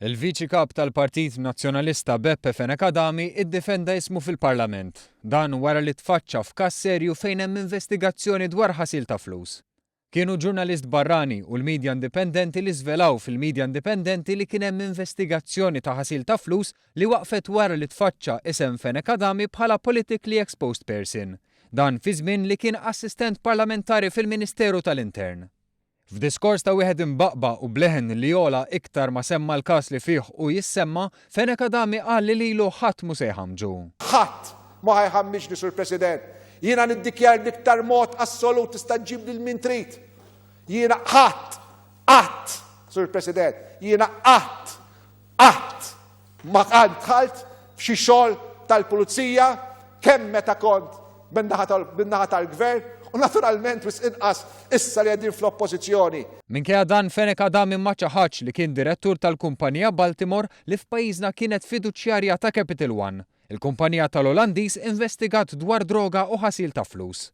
Il-Viċi Kap tal-Partit Nazzjonalista Beppe Fenech Adami iddefenda ismu fil-Parlament. Dan wara li tfaċċa f'każ serju fejn hemm investigazzjoni dwar ħasil ta' flus. Kienu ġurnalist barrani u l-media indipendenti li żvelaw fil-media indipendenti li kien hemm investigazzjoni ta' ħasil ta' flus li waqfet wara li tfaċċa isem Fenech Adami bħala politically exposed person. Dan fi żmien li kien assistent parlamentari fil-Ministeru tal-Intern. F'diskors ta' wieħed imbaqbaq u b'leħen li jogħla iktar ma semma l-każ li fih hu jissemma, Fenech Adami qal li lilu ħadd mhu se jħammġu. Ħadd ma ħa jħammiġni, Sur President. Jiena niddikjara bl-iktar mod assolut tista' ġġib lil min trid. Jiena ħadd, qatt, Sur President, jiena qatt, qatt Ma dħalt f'xi xogħol tal-pulizija kemm meta kont min-naħa tal-gvern u naturalment wisq inqas issa li qegħdin fl-oppożizzjoni. Minkejja dan, Fenech Adami ma ċaħadx li kien direttur tal-kumpanija Baltimore li f'pajjiżna kienet fiduċjarja ta' Capital One, il-kumpanija tal-Olandiż investigat dwar droga u ħasil ta' flus.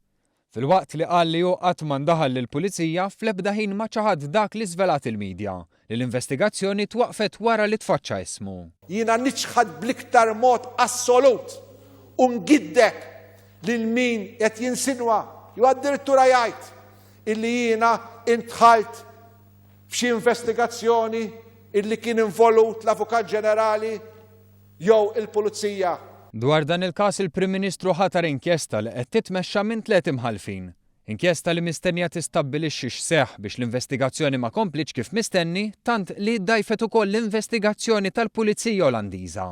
Filwaqt li qal li hu qatt ma ndaħal lill-Pulizija, fl-ebda ħin ma ċaħad dak li żvelat il-media, li l-investigazzjoni twaqqfet wara li tfaċċa ismu. Jiena niċħad bl-iktar mod assolut u ngiddeb lil min qed jinsinwa jew addirittura jgħid illi jiena indħalt f'xi investigazzjoni illi kien involut l-Avukat Ġenerali jew il-Pulizija. Dwar dan il-każ il-Prim Ministru ħatar inkjesta li qed titmexxa minn tliet imħallfin. Inkjesta li mistennija tistabbilixxi x'seħħ biex l-investigazzjoni ma komplitx kif mistenni tant li ddgħajfet ukoll l-investigazzjoni tal-Pulizija Olandiża.